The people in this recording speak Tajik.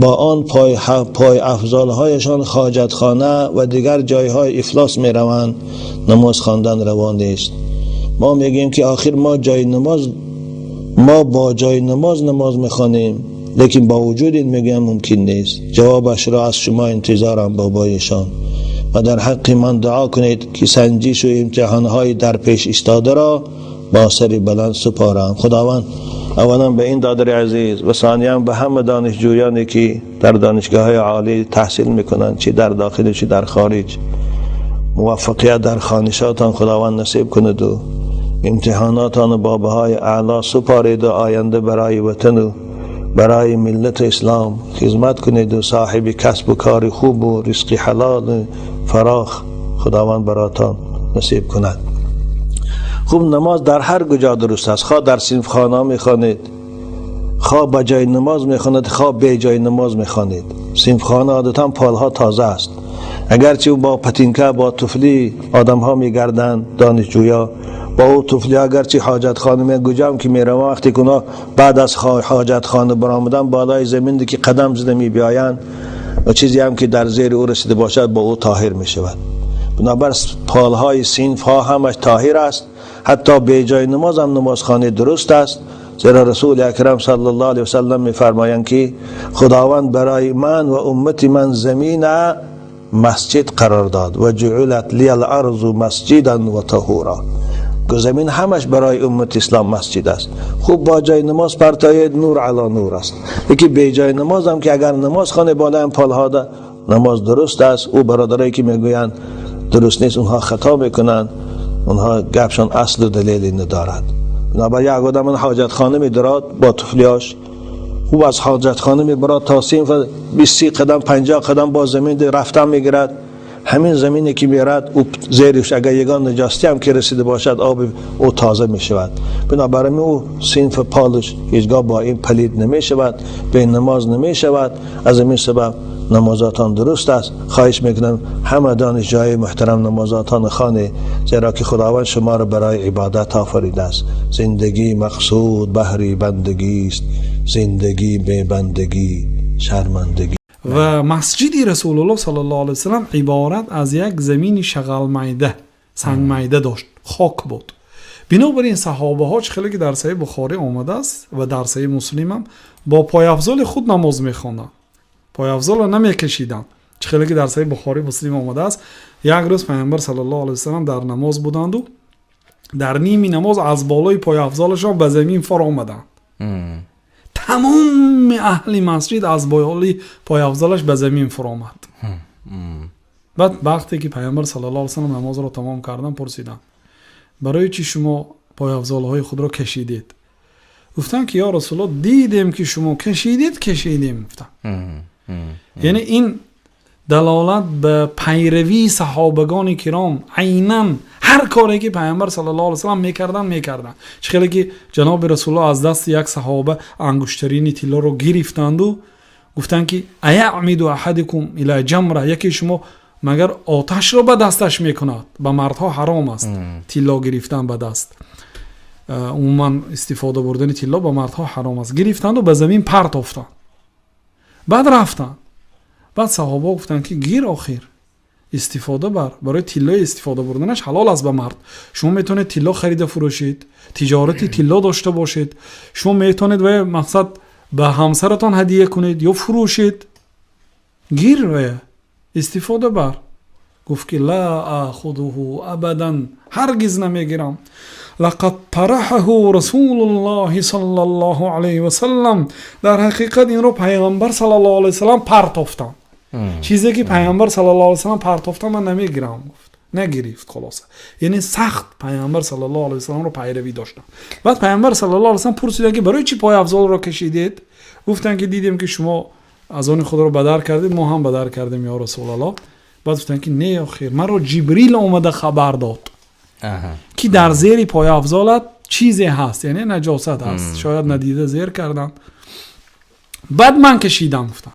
با آن پای افضالهایشان حاجتخانه و دیگر جایهای افلاس می روند، نماز خواندن روا نیست. ما میگیم که آخر ما جای نماز، ما با جای نماز نماز میخوانیم، لیکن با وجود این میگیم ممکن نیست. جوابش را از شما انتظارم بابایشان، و در حق من دعا کنید که سنجش و امتحانهای در پیش ایستاده را با سر بلند سپارم. خداوند اولا به این دادر عزیز و ثانیا به همه دانشجویانی که در دانشگاه های عالی تحصیل میکنند، چی در داخل چی در خارج، موفقیت در خوانشاتان خداوند نصیب کند و امتحاناتان با بهای اعلی سپارید و آینده برای وطن و برای ملت اسلام خدمت کنید و صاحب کسب و کار خوب و رزق حلال فراخ خداوند براتان نصیب کند. خوب نماز در هر کجا درست است، خواه در صنف خانه میخوانید، خواه به جای نماز میخواند، خواه به جای نماز میخوانید. صنف خانه عادتا پالها تازه است، اگرچه با پتینکه با طفلی آدم ها میگردند دانشجویا، با او طفلی اگرچه حاجت خانه می گجام که میروند، وقتی که اونا بعد از حاجت خانه برآمدن بالای زمین که قدم زده می بیایند و چیزی هم که در زیر او رسیده باشد با او طاهر می شود. بنابر پالهای صنف ها همش طاهر است، حتی به جای نماز هم نمازخانه درست است، زیرا رسول اکرم صلی الله علیه وسلم میفرمایند که خداوند برای من و امت من زمین مسجد قرار داد و جعلت لی الارض مسجدا و طهورا. زمین همش برای امت اسلام مسجد است. خوب با جای نماز پرتاید نور علی نور است، یکی به جای نماز هم که اگر نماز خانه بالا هم پالها ده نماز درست است. او برادرایی که میگویند درست نیست اونها خطا میکنند، اونها گپشان اصل و دلیلی ندارد. بنابراین یک آدم حاجت خانه میدراد با طفلیاش، خوب از حاجت خانه میبراد تا صنف 20 قدم 50 قدم با زمین رفتن میگیرد، همین زمینی که میرد او زیرش اگر یگان نجاستی هم که رسیده باشد آب او تازه میشود. بنابراین او صنف پالش هیچگاه با این پلید نمیشود، به نماز نمیشود. از این سبب نمازاتان درست است. خواهش میکنم همه دانشجوهای محترم نمازاتان خانه، زیرا که خداوند شما را برای عبادت آفریده است. زندگی مقصود بهری بندگی است، زندگی به بندگی شرمندگی. Ва масҷиди Расулуллоҳ саллаллоҳу алайҳи васаллам иборат аз як замини шағалмайда, сангмайда дошт, хок буд. Бинобар ин саҳобаҳо, чӣ хеле ки дар Саҳеҳи Бухорӣ омадааст ва дар Саҳеҳи Муслим ҳам, бо пойафзоли худ намоз мехонданд, пойафзолро намекашиданд. Чӣ хеле ки дар Саҳеҳи Бухорӣ, Муслим омадааст, як рӯз Паёмбар саллаллоҳу алайҳи васаллам дар намоз буданду дар ними намоз аз болои пойафзолашон ба замин фаромаданд. Тамоми аҳли масҷид аз болои пойафзолаш ба замин фуромад. Баъд вақте ки Паёмбар саллаллоҳу алайҳи васаллам намозро тамом кардан, пурсиданд: барои чӣ шумо пойафзолҳои худро кашидед? Гуфтанд ки ё Расулуллоҳ, дидем ки шумо кашидед, кашидем, гуфтанд. Яъне ин далолат ба пайравии саҳобагони киром, айнан ҳар коре ки Паёмбар саллаллоҳу алайҳи васаллам мекарданд, мекарданд. Чӣ хеле ки ҷаноби Расулуллоҳ аз дасти як саҳоба ангуштарини тиллоро гирифтанду гуфтанд ки аяъмиду аҳадикум ила ҷамра, яке шумо магар оташро ба дасташ мекунад? Ба мардҳо ҳаром аст тилло гирифтан ба даст, умуман истифода бурдани тилло ба мардҳо ҳаром аст. Гирифтанду ба замин партофтанд, баъд рафтанд. Баъд саҳобаҳо гуфтанд ки гир, охир истифода бар, барои тиллои истифода бурданаш ҳалол аст ба мард. Шумо метавонед тилло харида фурӯшед, тиҷорати тилло дошта бошед, шумо метавонед ва мақсад ба ҳамсаратон ҳадия кунед ё фурӯшед, гир ва истифода бар. Гуфт ки ла ахудуҳу абадан, ҳаргиз намегирам. Лақад тараҳаҳу Расулуллоҳи саллаллоҳу алайҳи васаллам, дар ҳақиқат инро Пайғамбар саллаллоҳу алайҳи васаллам партофтанд. Чизе ки Пайғамбар саллаллоҳу алайҳи васаллам партофтан, ман намегирам, гуфт. Нагирифт. Хулоса, яъне сахт Пайғамбар саллаллоҳу алайҳи васалламро пайравӣ доштанд. Баъд Пайғамбар саллаллоҳу алайҳи васаллам пурсиданд ки барои чӣ пойафзолро кашидед? Гуфтанд ки дидем ки шумо аз они худро бадар кардед, мо ҳам бадар кардем, ё Расулаллоҳ. Баъд гуфтанд ки не, охир маро Ҷибрил омада хабар дод ки дар зери пойафзолат чизе ҳаст, яъне наҷосат ҳаст, шояд надида зер кардам, баъд ман кашидам, гуфтам.